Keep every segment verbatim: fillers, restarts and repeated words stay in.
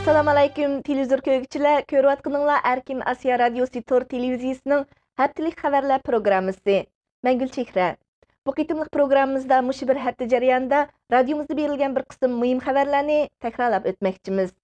ئەسسالامۇئەلەيكۇم، تېلېۋىزور كۆرگۈچىلەر، كۆرۈۋاتقىنىڭلار ئەركىن ئاسىيا رادىيوسى تور تېلېۋىزىيىسىنىڭ ھەپتىلىك خەۋەرلەر پروگراممىسى. مەن گۈلچېھرە. بۇ قېتىملىق پروگراممىمىزدا مۇشۇ بىر ھەپتە جەريانىدا رادىيومىزدا بېرىلگەن بىر قىسىم مۇھىم خەۋەرلەرنى تەكرارلاپ ئۆتمەكچىمىز.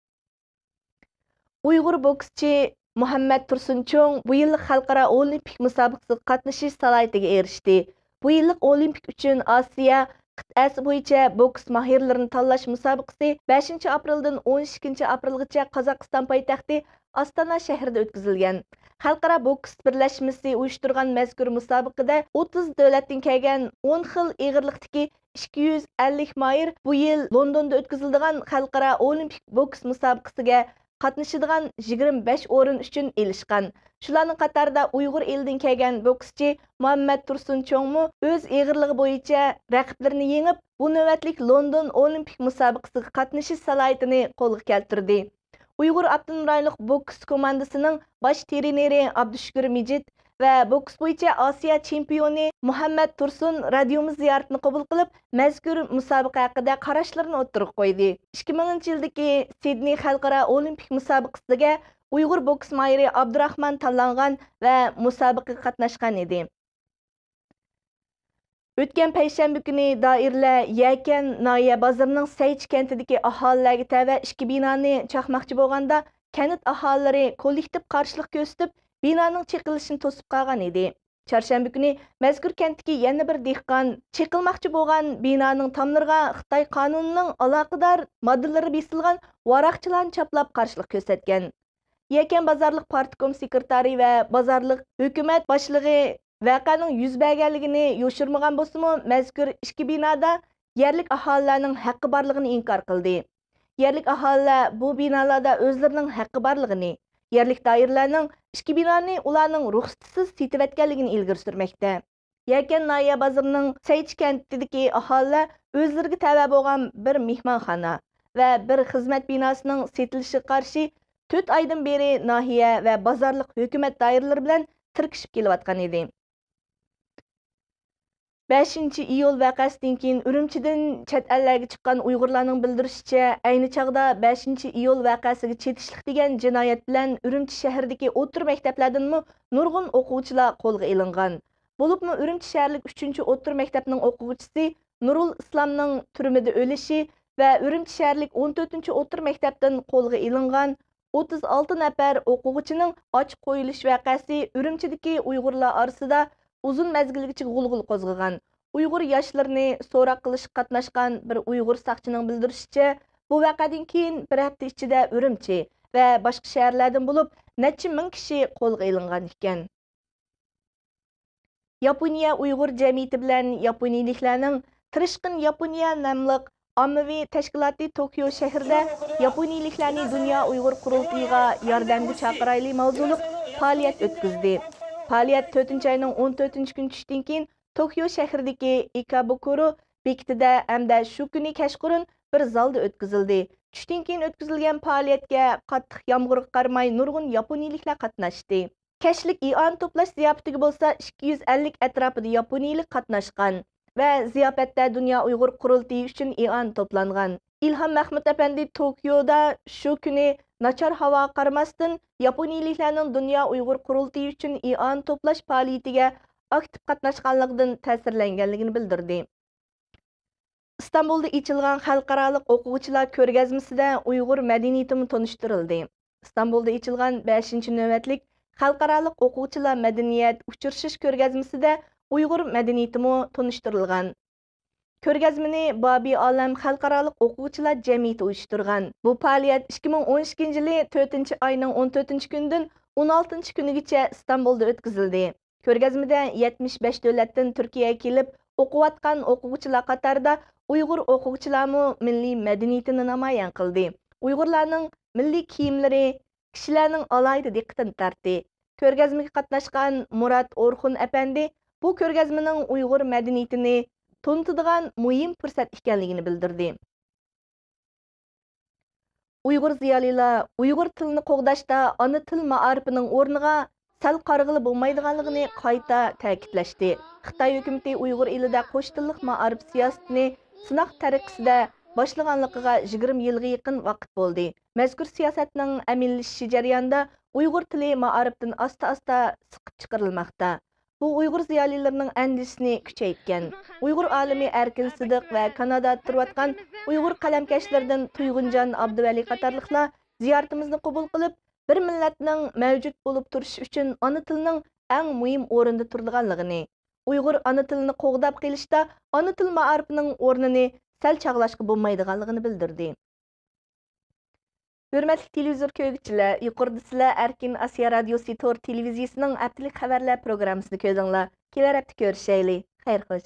ئۇيغۇر بوكسچى مۇھەممەت تۇرسۇن چوڭ بۇ يىللىق خەلقئارا ئولىمپىك مۇسابىقىسىگە قاتنىشىش سالاھىيىتىگە ئېرىشتى. بۇ يىللىق ئولىمپىك ئۈچۈن ئاسىيا قىتئەسى بويىچە بوكس ماھىرلىرىنى تاللاش مۇسابىقىسى بەشىنچى ئاپرېلدىن ئون ئىككىنچى ئاپرېلغىچە قازاقىستان پايتەختى ئاستانا شەھىرىدە ئۆتكۈزۈلگەن. خەلقئارا بوكس بىرلەشمىسى ئۇيۇشتۇرغان مەزكۇر مۇسابىقىدە ئوتتۇز دۆلەتتىن كەلگەن ئون خىل ئېغىرلىقتىكى ئىككى يۈز ئەللىك ماھىر بۇ يىل لوندوندا ئۆتكۈزۈلىدىغان خەلقئارا ئولىمپىك بوكس مۇسابىقىسىگە قاتنىشىدىغان يىگىرمە بەش ئورۇن ئۈچۈن ئېلىشقان. شۇلارنىڭ قاتارىدا ئۇيغۇر ئېلىدىن كەلگەن بوكسچى مۇھەممەت تۇرسۇن چوڭمۇ ئۆز ئېغىرلىقى بويىچە رەقىبلىرىنى يېڭىپ، بۇ نۆۋەتلىك لوندون ئولىمپىك مۇسابىقىسىگە قاتنىشىش سالاھىيىتىنى قولغا كەلتۈردى. ئۇيغۇر ئاپتونوم رايونلۇق بوكس كوماندىسىنىڭ باش ترېنېرى ئابدۇشۈكۈر مىجىت ۋە بوكس بويىچە ئاسىيا چېمپىيونى مۇھەممەت تۇرسۇن رادىيومىز زىيارىتىنى قوبۇل قىلىپ، مەزكۇر مۇسابىقە ھەققىدە قاراشلىرىنى ئوتتۇرىغا قويدى. ئىككى مىڭىنچى يىلدىكى سىدنېي خەلقئارا ئولىمپىك مۇسابىقىسىگە ئۇيغۇر بوكس ماھىرى ئابدۇراخمان تاللانغان ۋە مۇسابىقىگە قاتناشقان ئىدى. ئۆتكەن پەيشەنبە كۈنى دائىرىلەر يەكەن ناھىيە بازىرىنىڭ سەيچى كەنتىدىكى ئاھالىلەرگە تەۋە ئىككى بىنانى چاقماقچى بولغاندا، كەنت ئاھالىلىرى كوللېكتىپ قارشىلىق كۆرسىتىپ، بىنانىڭ چېقىلىشىنى توسۇپ قالغان ئىدى. چارشەنبە كۈنى مەزكۇر كەنتتىكى يەنە بىر دېھقان چېقىلماقچى بولغان بىنانىڭ تاملىرىغا خىتاي قانۇنىنىڭ ئالاقىدار ماددىلىرى بېسىلغان ۋاراقچىلارنى چاپلاپ قارشىلىق كۆرسەتكەن. يەكەن بازارلىق پارتكوم سېكرېتارى ۋە بازارلىق ھۆكۈمەت باشلىقى ۋەقەنىڭ يۈز بەرگەنلىكىنى يوشۇرمىغان بولسىمۇ، مەزكۇر ئىككى بىنادا يەرلىك ئاھالىلەرنىڭ ھەققى بارلىقىنى ئىنكار قىلدى. يەرلىك ئاھالىلەر بۇ بىنالاردا ئۆزلىرىنىڭ ھەققى بارلىقىنى، يەرلىك دائىرىلەرنىڭ ئىككى بىنانى ئۇلارنىڭ رۇخسىتىسىز سېتىۋەتكەنلىكىنى ئىلگىرى سۈرمەكتە. يەكەن ناھىيە بازىرىنىڭ سەيچى كەنتىدىكى ئاھالىلەر ئۆزلىرىگە تەۋە بولغان بىر مېھمانخانا ۋە بىر خىزمەت بىناسىنىڭ سېتىلىشىغا قارشى تۆت ئايدىن بېرى ناھىيە ۋە بازارلىق ھۆكۈمەت دائىرىلىرى بىلەن تىركىشىپ كېلىۋاتقان ئىدى. بەشىنچى ئىيۇل ۋەقەسىدىن كېيىن ئۈرۈمچىدىن چەت ئەللەرگە چىققان ئۇيغۇرلارنىڭ بىلدۈرۈشىچە، ئەينى چاغدا بەشىنچى ئىيۇل ۋەقەسىگە چېتىشلىق دېگەن جىنايەت بىلەن ئۈرۈمچى شەھىرىدىكى ئوتتۇرا مەكتەپلەردىنمۇ نۇرغۇن ئوقۇغۇچىلار قولغا ئېلىنغان. بولۇپمۇ ئۈرۈمچى شەھەرلىك ئۈچىنچى ئوتتۇرا مەكتەپنىڭ ئوقۇغۇچىسى نۇرۇل ئىسلامنىڭ تۈرمىدە ئۆلۈشى ۋە ئۈرۈمچى شەھەرلىك ئون تۆتىنچى ئوتتۇرا مەكتەپتىن قولغا ئېلىنغان ئوتتۇز ئالتە نەپەر ئوقۇغۇچىنىڭ ئاچ قويۇلۇش ۋەقەسى ئۈرۈمچىدىكى ئۇيغۇرلار ئارىسىدا ئۇزۇن مەزگىلگىچە غۇلغۇلا قوزغىغان. ئۇيغۇر ياشلىرىنى سوراق قىلىشقا قاتناشقان بىر ئۇيغۇر ساقچىنىڭ بىلدۈرۈشىچە، بۇ ۋەقەدىن كېيىن بىر ھەپتە ئىچىدە ئۈرۈمچى ۋە باشقا شەھەرلەردىن بولۇپ نەچچە مىڭ كىشى قولغا ئېلىنغان ئىكەن. ياپونىيە ئۇيغۇر جەمئىيىتى بىلەن ياپونىيىلىكلەرنىڭ تىرىشقىن ياپونىيە ناملىق ئاممىۋى تەشكىلاتى توكيو شەھىرىدە ياپونىيىلىكلەرنى دۇنيا ئۇيغۇر قۇرۇلتىيىغا ياردەمگە چاقىرايلى ماۋزۇلۇق پائالىيەت ئۆتكۈزدى. پائالىيەت تۆتىنچى ئاينىڭ ئون تۆتىنچى كۈنى چۈشتىن كېيىن توكيو شەھىرىدىكى ئىكابۇكۇرو بېكىتىدە ھەمدە شۇ كۈنى كەچقۇرۇن بىر زالدا ئۆتكۈزۈلدى. چۈشتىن كېيىن ئۆتكۈزۈلگەن پائالىيەتكە قاتتىق يامغۇرغا قارىماي نۇرغۇن ياپونىيىلىكلەر قاتناشتى. كەچلىك ئىئانە توپلاش زىياپىتىگە بولسا ئىككى يۈز ئەللىك ئەتراپىدا ياپونىيىلىك قاتناشقان ۋە زىياپەتتە دۇنيا ئۇيغۇر قۇرۇلتىيى ئۈچۈن ئىئانە توپلانغان. ئىلھام مەخمۇت ئەپەندى توكيودا شۇ كۈنى ناچار ھاۋاغا قارىماستىن، ياپونىيىلىكلەرنىڭ دۇنيا ئۇيغۇر قۇرۇلتىيى ئۈچۈن ئىئانە توپلاش پائالىيىتىگە ئاكتىپ قاتناشقانلىقىدىن تەسىرلەنگەنلىكىنى بىلدۈردى. ئىستانبۇلدا ئېچىلغان خەلقئارالىق ئوقۇغۇچىلار كۆرگەزمىسىدە ئۇيغۇر مەدەنىيىتىمۇ تونۇشتۇرۇلدى. ئىستانبۇلدا ئېچىلغان بەشىنچى نۆۋەتلىك خەلقئارالىق ئوقۇغۇچىلار مەدەنىيەت ئۇچرىشىش كۆرگەزمىسىدە ئۇيغۇر مەدەنىيىتىمۇ تونۇشتۇرۇلغان. كۆرگەزمىنى بابى ئالەم خەلقئارالىق ئوقۇغۇچىلار جەمئىيىتى ئۇيۇشتۇرغان. بۇ پائالىيەت ئىككى مىڭ ئون ئىككىنچى يىلى تۆتىنچى ئاينىڭ ئون تۆتىنچى كۈنىدىن ئون ئالتىنچى كۈنىگىچە ئىستانبۇلدا ئۆتكۈزۈلدى. كۆرگەزمىدە يەتمىش بەش دۆلەتتىن تۈركىيەگە كېلىپ ئوقۇۋاتقان ئوقۇغۇچىلار قاتارىدا ئۇيغۇر ئوقۇغۇچىلارمۇ مىللىي مەدەنىيىتىنى نامايان قىلدى. ئۇيغۇرلارنىڭ مىللىي كىيىملىرى كىشىلەرنىڭ ئالاھىدە دىققىتىنى تارتتى. كۆرگەزمىگە قاتناشقان مۇرات ئورخۇن ئەپەندى بۇ كۆرگەزمىنىڭ ئۇيغۇر مەدەنىيىتىنى تونۇتىدىغان مۇھىم پۇرسەت ئىكەنلىكىنى بىلدۈردى. ئۇيغۇر زىيالىيلار ئۇيغۇر تىلىنى قوغداشتا ئانا تىل مائارىپىنىڭ ئورنىغا سەل قارىغىلى بولمايدىغانلىقىنى قايتا تەكىتلەشتى. خىتاي ھۆكۈمىتى ئۇيغۇر ئېلىدە قوش تىللىق مائارىپ سىياسىتىنى سىناق تەرىقىسىدە باشلىغانلىقىغا يىگىرمە يىلغا يېقىن ۋاقىت بولدى. مەزكۇر سىياسەتنىڭ ئەمەلىيلىشىشى جەريانىدا ئۇيغۇر تىلى مائارىپتىن ئاستا-ئاستا سىقىپ چىقىرىلماقتا. بۇ ئۇيغۇر زىيالىيلىرىنىڭ ئەندىشىسىنى كۈچەيتكەن. ئۇيغۇر ئالىمى ئەركىن سىدىق ۋە كانادادا تۇرۇۋاتقان ئۇيغۇر قەلەمكەشلىرىدىن تۇيغۇنجان ئابدۇۋەلى قاتارلىقلار زىيارىتىمىزنى قوبۇل قىلىپ، بىر مىللەتنىڭ مەۋجۇت بولۇپ تۇرۇشى ئۈچۈن ئانا تىلنىڭ ئەڭ مۇھىم ئورۇندا تۇرىدىغانلىقىنى، ئۇيغۇر ئانا تىلىنى قوغداپ قېلىشتا ئانا تىل مائارىپىنىڭ ئورنىنى سەل چاغلاشقا بولمايدىغانلىقىنى بىلدۈردى. ھۆرمەتلىك تېلېۋىزور كۆرگۈچىلەر، يۇقىرىدا سىلەر ئەركىن ئاسىيا رادىيوسى تور تېلېۋىزىيىسىنىڭ ھەپتىلىك خەۋەرلەر پروگراممىسىنى كۆردۈڭلار. كېلەر ھەپتە كۆرۈشەيلى. خەير خوش.